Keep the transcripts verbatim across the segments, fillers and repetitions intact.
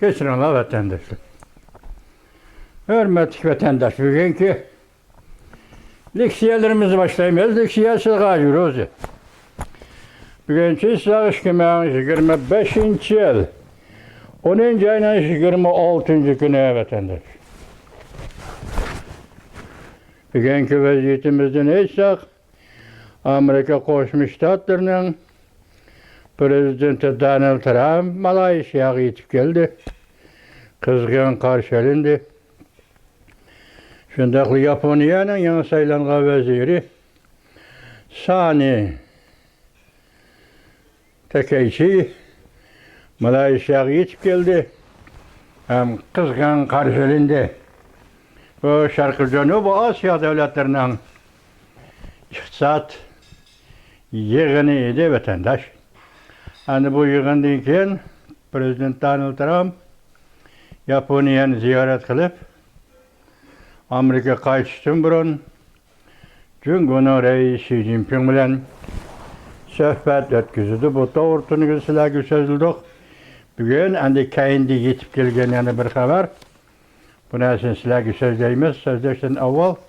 كەچۈرۈڭلار، ۋەتەنداشلار. ھۆرمەتلىك ۋەتەنداش، بۈگۈنكى لېكسىيەلىرىمىزنى باشلايمىز. لېكسىيە سىزغا ئاجىز روزى. بۈگۈنچە سىزگە ئىككى مىڭ يىگىرمە بەشىنچى يىل ئونىنچى ئاينىڭ يىگىرمە ئالتىنچى كۈنى، ۋەتەنداش. بۈگۈنكى ۋەزىيىتىمىزدىن ئېيتساق، ئامېرىكا قوشما شتاتلىرىنىڭ پرېزىدېنتى دونالد ترامپ مالايشىياغا يېتىپ كەلدى. قىزغىن قارشى ئېلىندى. شۇنداقلا ياپونىيەنىڭ يېڭى سايلانغان ۋەزىرى سانى تاكەيچى مالايشىياغا يېتىپ كەلدى ھەم قىزغىن قارشى ئېلىندى. بۇ شەرقىي جەنۇبىي ئاسىيا دۆلەتلىرىنىڭ ئىقتىساد يىغىنى ئىدى، ۋەتەنداش. ئەنە بۇ يىغىندىن كېيىن پرېزىدېنت دونالد ترامپ ياپونىيەنى زىيارەت قىلىپ، ئامېرىكىغا قايتىشتىن بۇرۇن جۇڭگونىڭ رەئىسى شى جىنپىڭ بىلەن سۆھبەت ئۆتكۈزدى. بۇ توغرا تۈنۈگۈن سىلەرگە سۆزلىدۇق. بۈگۈن ئەندى كەينىدە يېتىپ كەلگەن يەنە بىر خەۋەر. بۇ نەرسىنى سىلەرگە سۆزلەيمىز. سۆزلەشتىن ئاۋۋال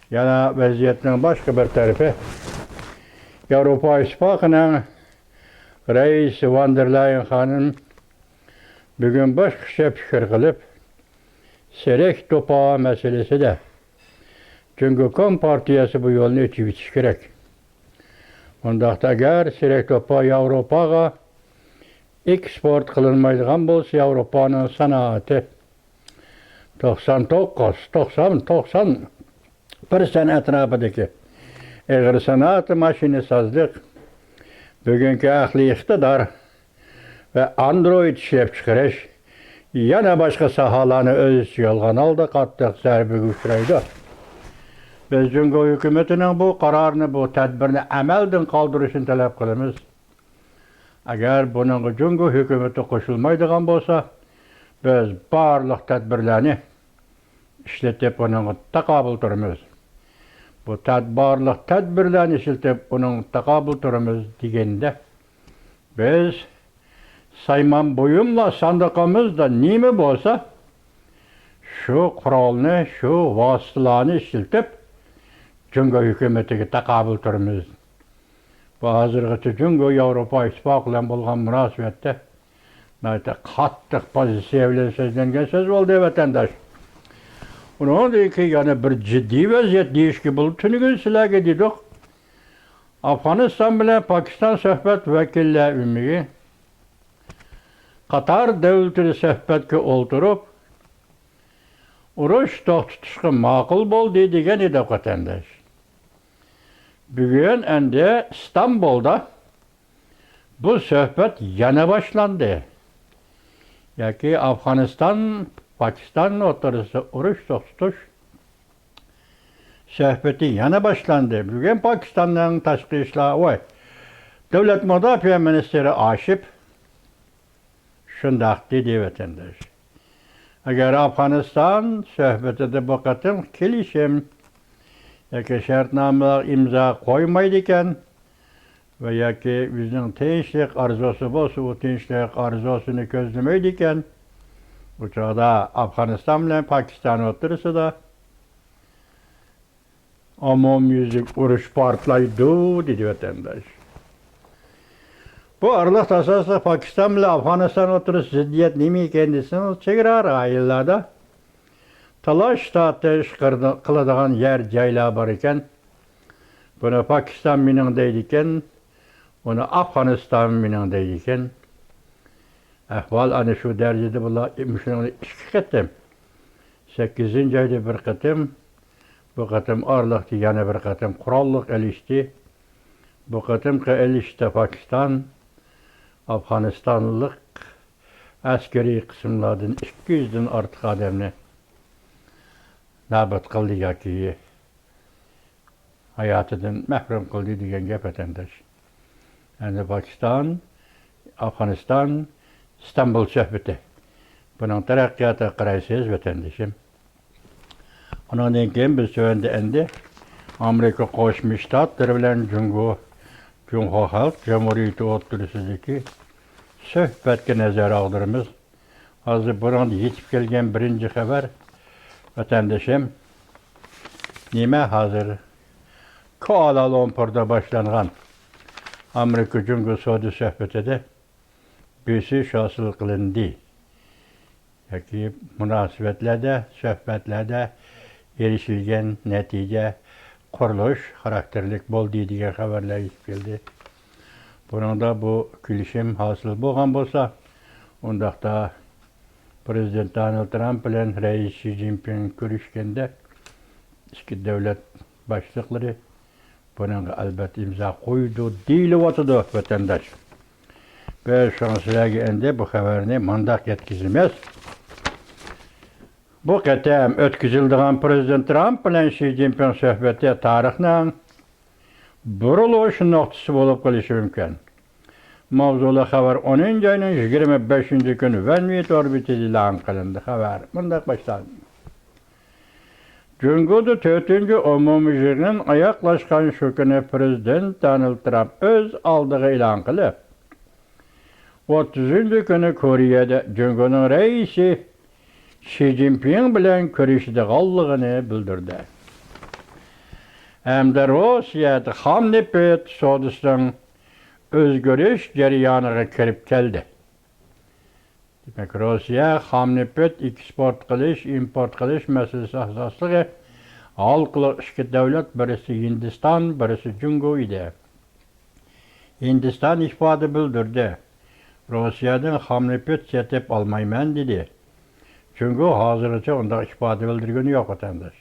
يەنە ۋەزىيەتنىڭ باشقا بىر تەرىپى. ياۋروپا ئىتتىپاقىنىڭ رەئىسى ۋان دېر لايېن خانىم بۈگۈن باشقىچە پىكىر قىلىپ، سېرېك توپا مەسىلىسىدە جۇڭگو كومپارتىيەسى بۇ يولنى ئېچىۋېتىشى كېرەك. ئۇنداقتا ئەگەر سېرېك توپا ياۋروپاغا ئېكسپورت قىلىنمايدىغان بولسا، ياۋروپانىڭ سانائىتى توقسان توققۇز، توقسان، توقسان پىرسەنت ئەتراپىدىكى ئېغىر سانائەت، ماشىنىسازلىق، بۈگۈنكى ئەقلىي ئىقتىدار ۋە ئاندرويد ئىشلەپچىقىرىش، يەنە باشقا ساھەلەرنى ئۆز ئىچىگە ئالغان ھالدا قاتتىق زەربىگە ئۇچرايدۇ. بىز جۇڭگو ھۆكۈمىتىنىڭ بۇ قارارنى، بۇ تەدبىرنى ئەمەلدىن قالدۇرۇشىنى تەلەپ قىلىمىز. ئەگەر بۇنىڭغا جۇڭگو ھۆكۈمىتى قوشۇلمايدىغان بولسا، بىز بارلىق تەدبىرلەرنى ئىشلىتىپ ئۇنىڭغا تاقابىل تۇرىمىز. بۇ تەد-، بارلىق تەدبىرلەرنى ئىشلىتىپ ئۇنىڭغا تاقابىل تۇرىمىز دېگەندە، بىز سايمان بۇيۇملار ساندۇقىمىزدا نېمە بولسا، شۇ قورالنى، شۇ ۋاسىتىلەرنى ئىشلىتىپ جۇڭگو ھۆكۈمىتىگە تاقابىل تۇرىمىز. بۇ ھازىرغىچە جۇڭگو ياۋروپا ئىتتىپاقى بىلەن بولغان مۇناسىۋەتتە ناھايىتى قاتتىق پوزىتسىيە بىلەن سۆزلەنگەن سۆز بولدى، ۋەتەنداش. ئۇنىڭدىن كېيىن يەنە بىر جىددىي ۋەزىيەت دېيىشكە بولىدۇ. تۈنۈگۈن سىلەرگە دېدۇق، ئافغانىستان بىلەن پاكىستان سۆھبەت ۋەكىللەر ئۆمىكى قاتار دۆلىتىدە سۆھبەتكە ئولتۇرۇپ، ئۇرۇش توختىتىشقا ماقۇل بولدى دېگەن ئىدۇق، ۋەتەنداش. بۈگۈن ئەندى ئىستانبۇلدا بۇ سۆھبەت يەنە باشلاندى. ياكى ئافغانىستان، پاكىستان ئوتتۇرىسىدا ئۇرۇش توختىتىش سۆھبىتى يەنە باشلاندى. بۈگۈن پاكىستاننىڭ تاشقى ئىشلار، ۋاي، دۆلەت مۇداپىئە مىنىستىرى ئاشىپ شۇنداق دېدى، ۋەتەنداش. ئەگەر ئافغانىستان سۆھبىتىدە بۇ قېتىم كېلىشىم ياكى شەرتنامىلەر ئىمزا قويمايدىكەن ۋە ياكى بىزنىڭ تىنچلىق ئارزۇسى بولسا، ئۇ تىنچلىق ئارزۇسىنى كۆزلىمەيدىكەن، ئۇ چاغدا ئافغانىستان بىلەن پاكىستان ئوتتۇرىسىدا ئومۇميۈزلۈك ئۇرۇش پارتلايدۇ، دېدى ۋەتەنداش. بۇ ئارىلىقتا ئاساسلىق پاكىستان بىلەن ئافغانىستان ئوتتۇرىسىدا زىددىيەت نېمە ئىكەن دېسىڭىز، چېگرا رايونلاردا تالاش-تارتىش قىلىدىغان يەر جايلار بار ئىكەن. بۇنى پاكىستان مېنىڭ دەيدىكەن، ئۇنى ئافغانىستان مېنىڭ دەيدىكەن. ئەھۋال ئەنە شۇ دەرىجىدە بۇلار مۇشۇنىڭ ئىككى قېتىم، سەككىزىنچى ئايدا بىر قېتىم، بۇ قېتىم ئارىلىقتا يەنە بىر قېتىم قوراللىق ئېلىشتى. بۇ قېتىمقى ئېلىشىشتا پاكىستان ئافغانىستانلىق ئەسكىرىي قىسىملاردىن ئىككى يۈزدىن ئارتۇق ئادەمنى نابۇت قىلدى ياكى ھاياتىدىن مەھرۇم قىلدى دېگەن گەپ، ۋەتەنداش. ئەمدى پاكىستان، ئافغانىستان، ئىستانبۇل سۆھبىتى. بۇنىڭ تەرەققىياتىغا قارايسىز، ۋەتەندىشىم. ئۇنىڭدىن كېيىن بىز تۆۋەندە ئەمدى ئامېرىكا قوشما شتاتلىرى بىلەن جۇڭگو، جۇڭخۇا خەلق جۇمھۇرىيىتى ئوتتۇرىسىدىكى سۆھبەتكە نەزەر ئاغدۇرىمىز. ھازىر بۇنىڭدا يېتىپ كەلگەن بىرىنچى خەۋەر، ۋەتەندىشىم، نېمە ھازىر كۇئالا لۇمپۇردا باشلانغان ئامېرىكا جۇڭگو سودا سۆھبىتىدە بۆسۈش ھاسىل قىلىندى ياكى مۇناسىۋەتلەردە، سۆھبەتلەردە ئېرىشىلگەن نەتىجە قۇرۇلۇش خاراكتېرلىك بولدى دېگەن خەۋەرلەر يېتىپ كەلدى. بۇنىڭدا بۇ كېلىشىم ھاسىل بولغان بولسا، ئۇنداقتا پىرېزىدېنت دونالد ترامپ بىلەن رەئىس شى جىنپىڭ كۆرۈشكەندە، ئىككى دۆلەت باشلىقلىرى بۇنىڭغا ئەلۋەتتە ئىمزا قويىدۇ دېيىلىۋاتىدۇ، ۋەتەنداش. بىز شۇڭا سىلەرگە ئەمدى بۇ خەۋەرنى مۇنداق يەتكۈزىمىز. بۇ قېتىم ئۆتكۈزۈلىدىغان پىرېزىدېنت ترامپ بىلەن شى جىنپىڭ سۆھبىتى تارىخنىڭ بۇرۇلۇش نۇقتىسى بولۇپ قېلىشى مۇمكىن. ماۋزۇلۇق خەۋەر ئونىنچى ئاينىڭ يىگىرمە بەشىنچى كۈنى ۋەنۋى تور بېتىدە ئېلان قىلىندى. خەۋەر مۇنداق باشلاندى. جۇڭگودا تۆتىنچى ئومۇمىي يىغىن ئاياغلاشقان شۇ كۈنى پىرېزىدېنت دونالد ترامپ ئۆز ئالدىغا ئېلان قىلىپ، ئوتتۇزىنچى كۈنى كورېيەدە جۇڭگونىڭ رەئىسى شى جىنپىڭ بىلەن كۆرۈشىدىغانلىقىنى بىلدۈردى. ھەمدە روسىيەدە خام نېفىت سودىسىنىڭ ئۆزگىرىش جەريانىغا كىرىپ كەلدى. دېمەك، روسىيە خام نېفىت ئېكسپورت قىلىش، ئىمپورت قىلىش مەسىلىسى ئاساسلىقى ھالقىلىق ئىككى دۆلەت، بىرسى ھىندىستان، بىرسى جۇڭگو ئىدى. ھىندىستان ئىپادە بىلدۈردى، روسىيەدىن خام نېفىت سېتىپ ئالمايمەن، دېدى. جۇڭگو ھازىرغىچە ئۇنداق ئىپادە بىلدۈرگىنى يوق، ۋەتەنداش.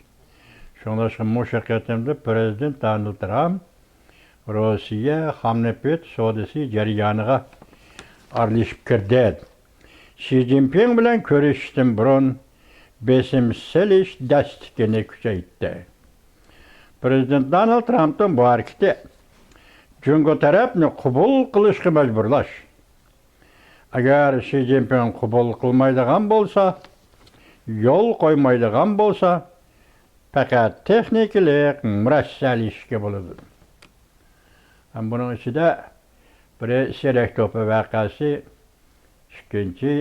شۇڭلاشقا مۇشۇ قېتىمدا پىرېزىدېنت دونالد ترامپ روسىيە خام نېفىت سودىسى جەريانىغا ئارىلىشىپ كىردى. شى جىنپىڭ بىلەن كۆرۈشۈشتىن بۇرۇن بېسىم سېلىش دەستىكىنى كۈچەيتتى. پىرېزىدېنت دونالد ترامپنىڭ بۇ ھەرىكىتى جۇڭگو تەرەپنى قوبۇل قىلىشقا مەجبۇرلاش. ئەگەر شى جىنپىڭ قوبۇل قىلمايدىغان بولسا، يول قويمايدىغان بولسا، پەقەت تېخنىكىلىق مۇرەسسەلىشىشكە بولىدۇ. ھەم بۇنىڭ ئىچىدە بىرى سېرەك توپى ۋەقەسى، ئىككىنچى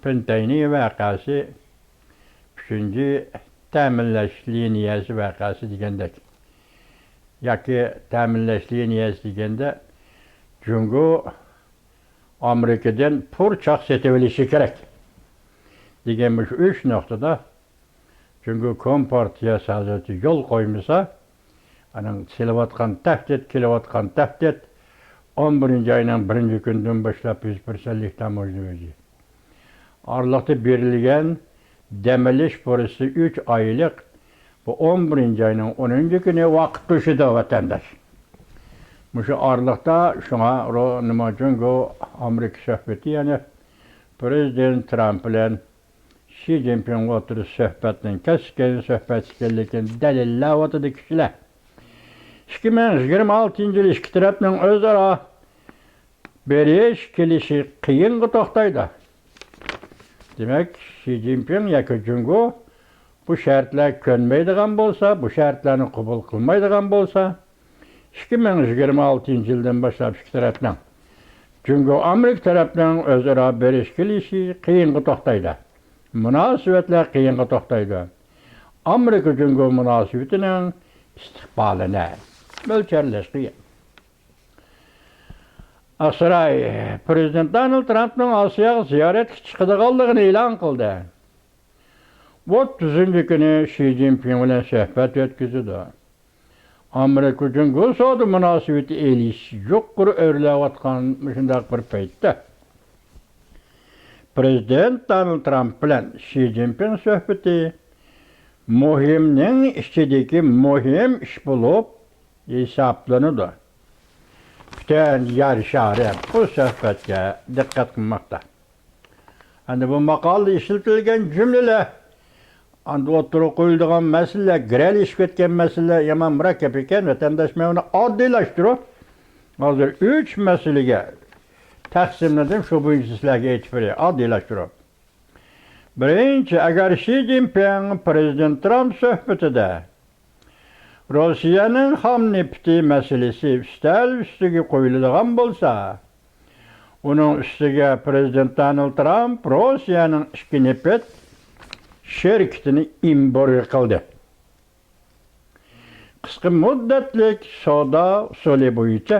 پىنتەينى ۋەقەسى، ئۈچىنچى تەمىنلەش لىنىيەسى ۋەقەسى دېگەندەك. ياكى تەمىنلەش لىنىيەسى دېگەندە، جۇڭگو ئامېرىكىدىن پۇرچاق سېتىۋېلىشى كېرەك دېگەن مۇشۇ ئۈچ نۇقتىدا جۇڭگو كومپارتىيەسى ھازىرچە يول قويمىسا، ئانىڭ سېلىۋاتقان تەھدىت، كېلىۋاتقان تەھدىت، ئون بىرىنچى ئاينىڭ بىرىنچى كۈنىدىن باشلاپ يۈز پىرسەنتلىك تاموژنا بېجى. ئارىلىقتا بېرىلگەن دەم ئېلىش پۇرسىتى ئۈچ ئايلىق، بۇ ئون بىرىنچى ئاينىڭ ئونىنچى كۈنى ۋاقىت توشىدۇ، ۋەتەنداش. مۇشۇ ئارىلىقتا شۇڭا رو-، نېمە، جۇڭگو ئامېرىكا سۆھبىتى، يەنى پىرېزىدېنت ترامپ بىلەن شى جىنپىڭ ئوتتۇرىسى سۆھبەتنىڭ كەسكىن سۆھبەت ئىكەنلىكىنى دەلىللەۋاتىدۇ كىشىلەر. ئىككى مىڭ يىگىرمە ئالتىنچى يىل ئىككى تەرەپنىڭ ئۆزئارا بېرىش كېلىشى قىيىنغا توختايدۇ. دېمەك، شى جىنپىڭ ياكى جۇڭگو بۇ شەرتلەر كۆنمەيدىغان بولسا، بۇ شەرتلەرنى قوبۇل قىلمايدىغان بولسا، ئىككى مىڭ يىگىرمە ئالتىنچى يىلدىن باشلاپ ئىككى تەرەپنىڭ، جۇڭگو ئامېرىكا تەرەپنىڭ ئۆزئارا بېرىش كېلىشى قىيىنغا توختايدۇ. مۇناسىۋەتلەر قىيىنغا توختايدۇ. ئامېرىكا جۇڭگو مۇناسىۋىتىنىڭ ئىستىقبالىنى مۆلچەرلەش قىيىن. ئاقساراي، پىرېزىدېنت دونالد ترامپنىڭ ئاسىياغا زىيارەتكە چىقىدىغانلىقىنى ئېلان قىلدى. ئوتتۇزىنچى كۈنى شى جىنپىڭ بىلەن سۆھبەت ئۆتكۈزىدۇ. ئامېرىكا جۇڭگو سودا مۇناسىۋىتى ئېلىش يۇقىرى ئۆرلەۋاتقان مۇشۇنداق بىر پەيتتە، پىرېزىدېنت دونالد ترامپ بىلەن شى جىنپىڭ سۆھبىتى مۇھىمنىڭ ئىچىدىكى مۇھىم ئىش بولۇپ ھېسابلىنىدۇ. پۈتۈن يەر شارى بۇ سۆھبەتكە دىققەت قىلماقتا. ئەمدى بۇ ماقالىدە ئىشلىتىلگەن جۈملىلەر، ئەمدى ئوتتۇرىغا قويۇلىدىغان مەسىلىلەر، گىرەلىشىپ كەتكەن مەسىلىلەر يامان مۇرەككەپ ئىكەن. ۋەتەنداش، مەن ئۇنى ئاددىيلاشتۇرۇپ، ھازىر ئۈچ مەسىلىگە تەقسىملىدىم. شۇ بويىچە سىلەرگە ئېيتىپ بېرەي، ئاددىيلاشتۇرۇپ. بىرىنچى، ئەگەر شى جىنپىڭ پىرېزىدېنت ترامپ سۆھبىتىدە روسىيەنىڭ خام نېفىتى مەسىلىسى ئۈستەل ئۈستىگە قويۇلىدىغان بولسا، ئۇنىڭ ئۈستىگە پىرېزىدېنت دونالد ترامپ روسىيەنىڭ ئىككى نېفىت شىركىتىنى ئېمبارگو قىلدى. قىسقا مۇددەتلىك سودا ئۇسۇلى بويىچە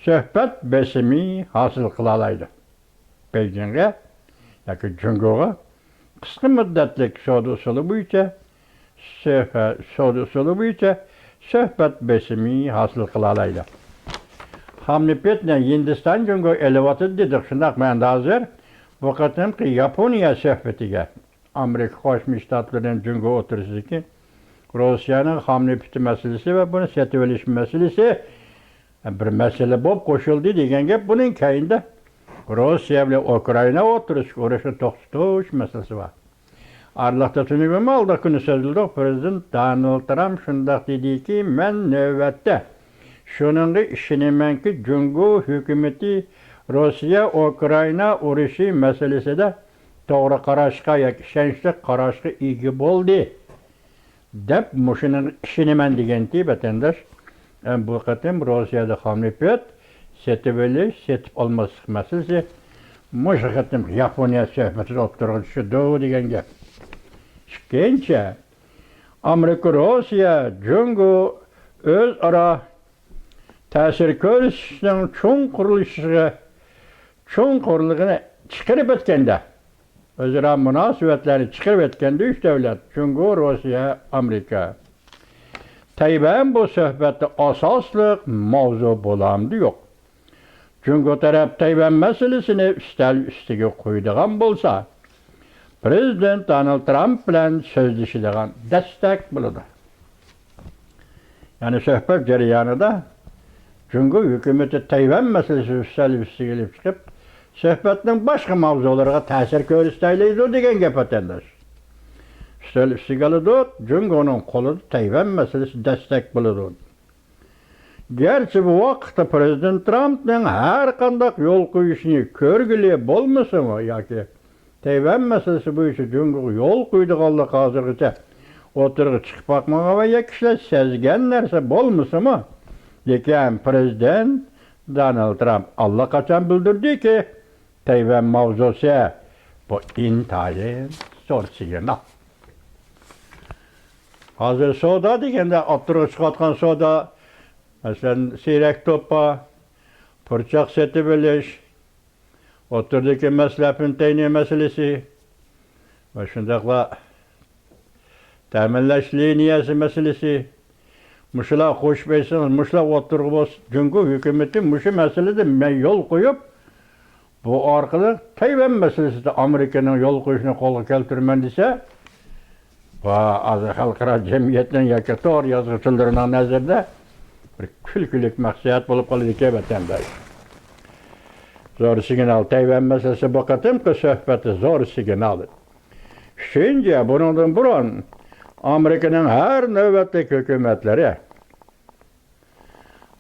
سۆھبەت بېسىمى ھاسىل قىلالايدۇ. بېيجىڭغا ياكى جۇڭگوغا قىسقا مۇددەتلىك سودا ئۇسۇلى بويىچە سۆھبە-، سودا ئۇسۇلى بويىچە سۆھبەت بېسىمى ھاسىل قىلالايدۇ. خام نېفىتنى ھىندىستان جۇڭگو ئېلىۋاتىدۇ دېدۇق، شۇنداقمۇ؟ ئەمدى ھازىر بۇ قېتىمقى ياپونىيە سۆھبىتىگە ئامېرىكا قوشما شتاتلىرى بىلەن جۇڭگو ئوتتۇرىسىدىكى روسىيەنىڭ خام نېفىتى مەسىلىسى ۋە بۇنى سېتىۋېلىش مەسىلىسى بىر مەسىلە بولۇپ قوشۇلدى دېگەن گەپ. بۇنىڭ كەينىدە روسىيە بىلەن ئۇكرائىنا ئوتتۇرىسىدىكى ئۇرۇشنى توختىتىش مەسىلىسى بار. ئارىلىقتا تۈنۈگۈنمۇ ئالدىقى كۈنى سۆزلىدۇق. پىرېزىدېنت دونالد ترامپ شۇنداق دېدىكى، مەن نۆۋەتتە شۇنىڭغا ئىشىنىمەنكى، جۇڭگو ھۆكۈمىتى روسىيە ئۇكرائىنا ئۇرۇشى مەسىلىسىدە توغرا قاراشقا ياكى ئىشەنچلىك قاراشقا ئىگە بولدى، دەپ مۇشۇنىڭغا ئىشىنىمەن دېگەنتى ۋەتەنداش. ئەم، بۇ قېتىم روسىيەدە خام نېفىت سېتىۋېلىش، سېتىپ ئالماسلىق مەسىلىسى مۇشۇ قېتىم ياپونىيە سۆھبىتىدە ئوتتۇرىغا چۈشىدۇ دېگەن گەپ. ئىككىنچى، ئامېرىكا، روسىيە، جۇڭگو ئۆزئارا تەسىر كۆرسىتىشنىڭ چوڭقۇرلىشىشىغا، چوڭقۇرلۇقىنى چىقىرىپ ئۆتكەندە، ئۆزئارا مۇناسىۋەتلەرنى چىقىرىپ ئۆتكەندە، ئۈچ دۆلەت، جۇڭگو، روسىيە، ئامېرىكا، تەيۋەن بۇ سۆھبەتتە ئاساسلىق ماۋزۇ بولامدۇ؟ يوق. جۇڭگو تەرەپ تەيۋەن مەسىلىسىنى ئۈستەل ئۈستىگە قويىدىغان بولسا، پىرېزىدېنت دونالد ترامپ بىلەن سۆزلىشىدىغان دەستەك بولىدۇ. يەنى سۆھبەت جەريانىدا جۇڭگو ھۆكۈمىتى تەيۋەن مەسىلىسى ئۈستەل ئۈستىگە ئېلىپ چىقىپ، سۆھبەتنىڭ باشقا ماۋزۇلىرىغا تەسىر كۆرسىتەلەيدۇ دېگەن گەپ، ۋەتەنداش. ئۈستەل ئۈستىگە ئالىدۇ، جۇڭگونىڭ قولىدا تەيۋەن مەسىلىسى دەستەك بولىدۇ. گەرچە بۇ ۋاقىتتا پىرېزىدېنت ترامپنىڭ ھەر قانداق يول قويۇشىنى كۆرگىلى بولمىسىمۇ ياكى تەيۋەن مەسىلىسى بويىچە جۇڭگوغا يول قويىدىغانلىقى ھازىرغىچە ئوتتۇرىغا چىقىپ باقمىغان ۋە يا كىشىلەر سەزگەن نەرسە بولمىسىمۇ، لېكىن پىرېزىدېنت دونالد ترامپ ئاللىقاچان بىلدۈردىكى، تەيۋەن ماۋزۇسى بۇ ئىنتايىن زور سىگنال. ھازىر سودا دېگەندە ئوتتۇرىغا چىقىۋاتقان سودا، مەسىلەن، سىيرەك توپا، پۇرچاق سېتىۋېلىش، ئوتتۇرىدىكى مەسىلە پۈنتەينى مەسىلىسى ۋە شۇنداقلا تەمىنلەش لىنىيەسى مەسىلىسى، مۇشۇلار قوشۇپ ئېيتسىڭىز، مۇشۇلار ئوتتۇرىغا بولسا، جۇڭگو ھۆكۈمىتى مۇشۇ مەسىلىدە مەن يول قويۇپ، بۇ ئارقىلىق تەيۋەن مەسىلىسىدە ئامېرىكىنىڭ يول قويۇشىنى قولغا كەلتۈرىمەن دېسە، ۋا، ھازىر خەلقئارا جەمئىيەتنىڭ ياكى تور يازغۇچىلىرىنىڭ نەزىرىدە بىر كۈلكىلىك مەقسەت بولۇپ قالىدىكەن، ۋەتەنداش. زور سىگنال، تەيۋەن مەسىلىسى بۇ قېتىمقى سۆھبەتتە زور سىگنال. ئۈچىنچى، بۇنىڭدىن بۇرۇن ئامېرىكىنىڭ ھەر نۆۋەتلىك ھۆكۈمەتلىرى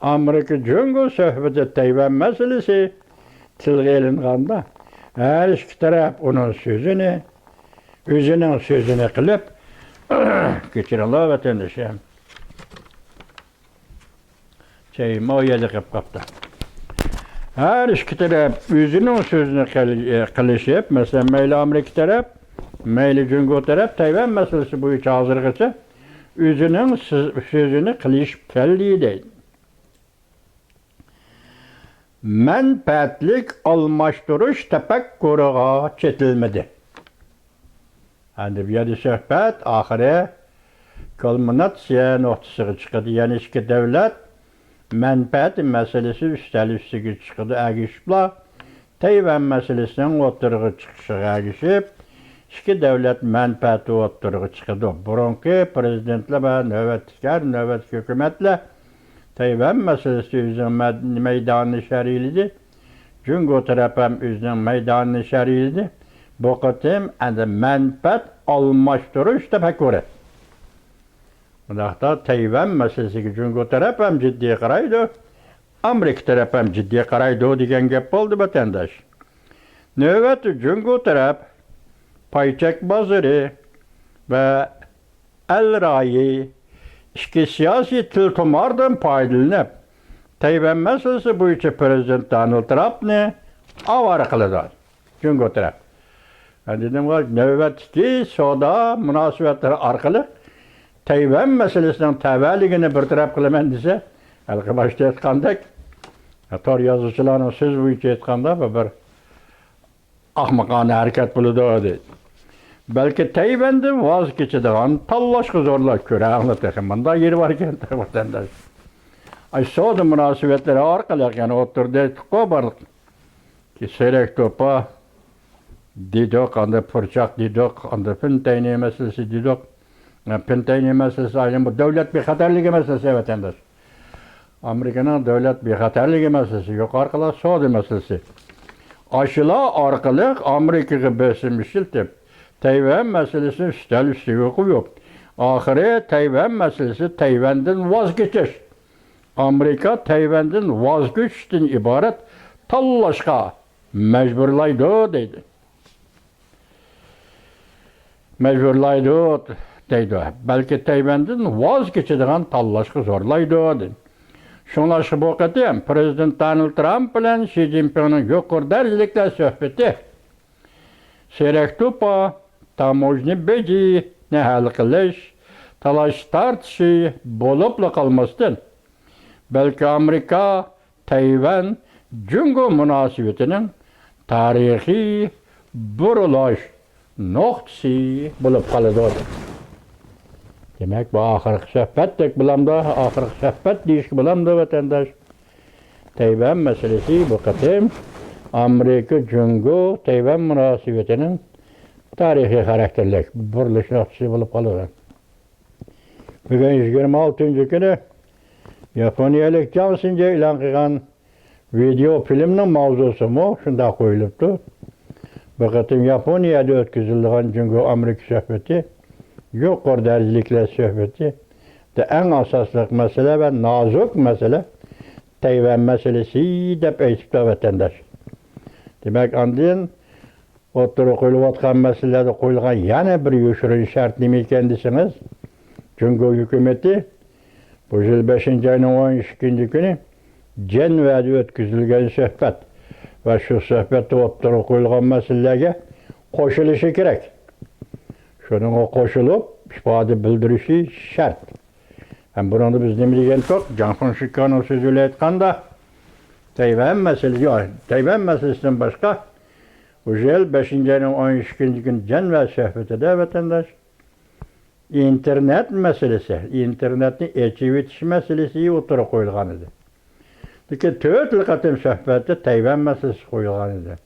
ئامېرىكا جۇڭگو سۆھبىتى تەيۋەن مەسىلىسى تىلغا ئېلىنغاندا، ھەر ئىككى تەرەپ ئۇنىڭ سۆزىنى، ئۆزىنىڭ سۆزىنى قىلىپ، كەچۈرۈڭلار ۋەتەندىشىم. چەيمە ئۇ يەردە قېلىپ قاپتۇ. ھەر ئىككى تەرەپ ئۆزىنىڭ سۆزىنى قىل-، قىلىشىپ، مەسىلەن، مەيلى ئامېرىكا تەرەپ، مەيلى جۇڭگو تەرەپ تەيۋەن مەسىلىسى بويىچە ھازىرغىچە ئۆزىنىڭ سۆز-، سۆزىنى قىلىشىپ كەلدى دەيدۇ. مەنپەئەتلىك ئالماشتۇرۇش تەپەككۇرىغا چېتىلمىدى. ئەمدى بۇ يەردە سۆھبەت ئاخىرى كۇلمىناتسىيە نۇقتىسىغا چىقىدۇ، يەنى ئىككى دۆلەت مەنپەئەت مەسىلىسى ئۈستەل ئۈستىگە چىقىدۇ، ئەگىشىپلا تەيۋەن مەسىلىسىنىڭ ئوتتۇرىغا چىقىشىغا ئەگىشىپ، ئىككى دۆلەت مەنپەئەتى ئوتتۇرىغا چىقىدۇ. بۇرۇنقى پىرېزىدېنتلار ۋە نۆۋەتتىكى ھەر نۆۋەتتىكى ھۆكۈمەتلەر تەيۋەن مەسىلىسىدە ئۆزىنىڭ مەد-، مەيدانىنى شەرھلىدى. جۇڭگو تەرەپ ھەم ئۆزىنىڭ مەيدانىنى شەرھلىدى. بۇ قېتىم ئەمدى مەنپەئەت ئالماشتۇرۇش تەپەككۇرى. بۇنداقتا تەيۋەن مەسىلىسىگە جۇڭگو تەرەپ ھەم جىددىي قارايدۇ، ئامېرىكا تەرەپ ھەم جىددىي قارايدۇ دېگەن گەپ بولدى، ۋەتەنداش. نۆۋەتتە جۇڭگو تەرەپ پاي چەك بازىرى ۋە ئەل رايى ئىككى سىياسىي تىلتۇماردىن پايدىلىنىپ، تەيۋەن مەسىلىسى بويىچە پىرېزىدېنت دونالد ترامپنى ئاۋارە قىلىدۇ جۇڭگو تەرەپ. مەن دېدىم، نۆۋەتتىكى سودا مۇناسىۋەتلىرى ئارقىلىق تەيۋەن مەسىلىسىنىڭ تەۋەلىكىنى بىر تەرەپ قىلىمەن دېسە، ھېلىقى باشتا ئېيتقاندەك، تور يازغۇچىلارنىڭ سۆزى بويىچە ئېيتقاندا، بۇ بىر ئەخمىقانە ھەرىكەت بولىدۇ، دەيدۇ. بەلكى تەيۋەندىن ۋاز كېچىدىغان تاللاشقا زورلاپ كۆرەڭلار، تېخى مۇنداق يېرى باركەن، ۋەتەنداش. ئاي، سودا مۇناسىۋەتلىرى ئارقىلىق يەنە ئوتتۇرىدا ئېيتتۇققۇ بارلىق. سېرەك توپا دېدۇق، ئاندىن پۇرچاق دېدۇق، ئاندىن پىنتەينى مەسىلىسى دېدۇق. پىنتەينى مەسىلىسى ئايرىم، بۇ دۆلەت بىخەتەرلىكى مەسىلىسى، ۋەتەنداش. ئامېرىكىنىڭ دۆلەت بىخەتەرلىكى مەسىلىسى، يۇقىرىقىلار سودا مەسىلىسى. ئاشۇلار ئارقىلىق ئامېرىكىغا بېسىم ئىشلىتىپ، تەيۋەن مەسىلىسىنى ئۈستەل ئۈستىگە قويۇپ، ئاخىرى تەيۋەن مەسىلىسى تەيۋەندىن ۋاز كېچىش، ئامېرىكا تەيۋەندىن ۋاز كېچىشتىن ئىبارەت تاللاشقا مەجبۇرلايدۇ، دەيدۇ. مەجبۇرلايدۇ، دەيدۇ. بەلكى تەيۋەندىن ۋاز كېچىدىغان تاللاشقا زورلايدۇ، دەيدۇ. شۇڭلاشقا بۇ قېتىم پىرېزىدېنت دونالد ترامپ بىلەن شى جىنپىڭنىڭ يۇقىرى دەرىجىلىكلەر سۆھبىتى سېرەك توپا، تاموژنا بېجىنى ھەل قىلىش، تالاش تارتىشى بولۇپلا قالماستىن، بەلكى ئامېرىكا تەيۋەن جۇڭگو مۇناسىۋىتىنىڭ تارىخىي بۇرۇلۇش نۇقتىسى بولۇپ قالىدۇ. دېمەك، بۇ ئاخىرقى سۆھبەتتەك بولامدۇ؟ ئاخىرقى سۆھبەت دېيىشكە بولامدۇ، ۋەتەنداش؟ تەيۋەن مەسىلىسى بۇ قېتىم ئامېرىكا جۇڭگو تەيۋەن مۇناسىۋىتىنىڭ تارىخىي خاراكتېرلىك بۇرۇلۇش نۇقتىسى بولۇپ قالىدۇ. بۈگۈن يىگىرمە ئالتىنچى كۈنى ياپونىيەلىك جاڭ سىنجې ئېلان قىلغان ۋىدېئو فىلىمنىڭ ماۋزۇسىمۇ شۇنداق قويۇلۇپتۇ. بۇ قېتىم ياپونىيەدە ئۆتكۈزۈلىدىغان جۇڭگو ئامېرىكا سۆھبىتى يۇقىرى دەرىجىلىكلەر سۆھبىتى، ئەڭ ئاساسلىق مەسىلە ۋە نازۇك مەسىلە تەيۋەن مەسىلىسى دەپ ئېيتىپتۇ، ۋەتەنداش. دېمەك، ئاندىن ئوتتۇرىغا قويۇلۇۋاتقان مەسىلىلەردە قويۇلغان يەنە بىر يوشۇرۇن شەرت نېمە ئىكەن دېسىڭىز، جۇڭگو ھۆكۈمىتى بۇ يىل بەشىنچى ئاينىڭ ئون ئىككىنچى كۈنى جەنۋەدە ئۆتكۈزۈلگەن سۆھبەت ۋە شۇ سۆھبەتتە ئوتتۇرىغا قويۇلغان مەسىلىلەرگە قوشۇلۇشى كېرەك. شۇنىڭغا قوشۇلۇپ، ئىپادە بىلدۈرۈشى شەرت. ھەم بۇنىڭدا بىز نېمە دېگەنتۇق؟ جاڭ فېڭشىكانىڭ سۆزى بىلەن ئېيتقاندا، تەيۋەن مەسىلىسى، يا، تەيۋەن مەسىلىسىدىن باشقا، بۇ يىل بەشىنچى ئاينىڭ ئون ئىككىنچى كۈنى جەنۋە سۆھبىتىدە، ۋەتەنداش، ئىنتېرنېت مەسىلىسى، ئىنتېرنېتنى ئېچىۋېتىش مەسىلىسى ئوتتۇرىغا قويۇلغان ئىدى. لېكىن تۆت قېتىم سۆھبەتتە تەيۋەن مەسىلىسى قويۇلغان ئىدى.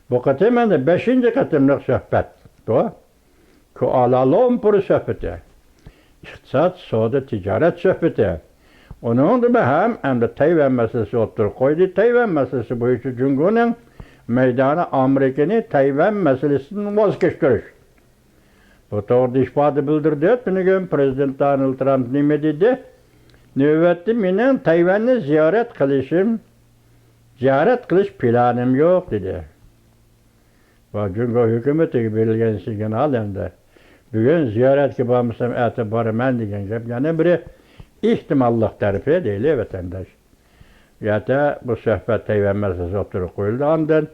بۇ قېتىم ئەمدى بەشىنچى قېتىملىق سۆھبەت. بۇ كۇئالا لۇمپۇر سۆھبىتى، ئىقتىساد، سودا، تىجارەت سۆھبىتى. ئۇنىڭدىمۇ ھەم ئەمدى تەيۋەن مەسىلىسى ئوتتۇرىغا قويدى. تەيۋەن مەسىلىسى بويىچە جۇڭگونىڭ مەيدانى ئامېرىكىنى تەيۋەن مەسىلىسىدىن ۋاز كەچتۈرۈش. بۇ توغرىدا ئىپادە بىلدۈردى. تۈنۈگۈن پىرېزىدېنت دونالد ترامپ نېمە دېدى؟ نۆۋەتتە مېنىڭ تەيۋەننى زىيارەت قىلىشىم، زىيارەت قىلىش پىلانىم يوق، دېدى. بۇ جۇڭگو ھۆكۈمىتىگە بېرىلگەن سىگنال ئەمدى. بۈگۈن زىيارەتكە بارمىسام، ئەتە بارىمەن دېگەن گەپ يەنە بىرى ئېھتىماللىق تەرىپى دەيلى، ۋەتەنداش. بۇ يەردە بۇ سۆھبەت تەيۋەن مەسىلىسى ئوتتۇرىغا قويۇلدى. ئاندىن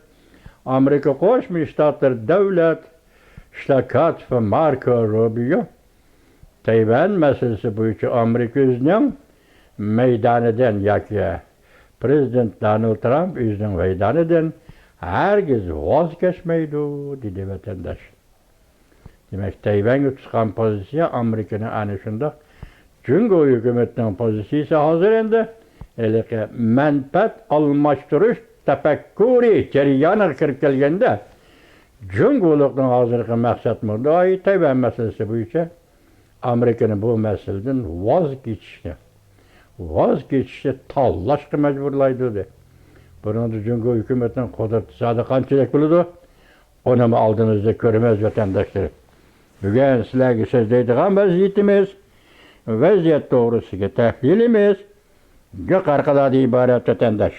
ئامېرىكا قوشما شتاتلىرى دۆلەت ئىشلار كاتىپى ماركو روبىيو تەيۋەن مەسىلىسى بويىچە ئامېرىكا ئۆزىنىڭ مەيدانىدىن ياكى پىرېزىدېنت دونالد ترامپ ئۆزىنىڭ مەيدانىدىن ھەرگىز ۋاز كەچمەيدۇ، دېدى، ۋەتەنداش. دېمەك، تەيۋەنگە تۇتقان پوزىتسىيە ئامېرىكىنىڭ ئەنە شۇنداق، جۇڭگو ھۆكۈمىتىنىڭ پوزىتسىيىسى ھازىر ئەمدى ھېلىقى مەنپەئەت ئالماشتۇرۇش تەپەككۇرى جەريانىغا كىرىپ كەلگەندە، جۇڭگولۇقنىڭ ھازىرقى مەقسەت مۇددىئاسى تەيۋەن مەسىلىسى بويىچە ئامېرىكىنى بۇ مەسىلىدىن ۋاز كېچىشكە، ۋاز كېچىشنى تاللاشقا مەجبۇرلايدۇ، دېدى. بۇنىڭدا جۇڭگو ھۆكۈمىتىنىڭ قۇدرىتى زادى قانچىلىك بولىدۇ؟ ئۇنىمۇ ئالدىمىزدا كۆرىمىز، ۋەتەنداشلىرىم. بۈگۈن سىلەرگە سۆزلەيدىغان ۋەزىيىتىمىز، ۋەزىيەت توغرىسىدىكى تەھلىلىمىز يۇقىرىقىلاردىن ئىبارەت، ۋەتەنداش.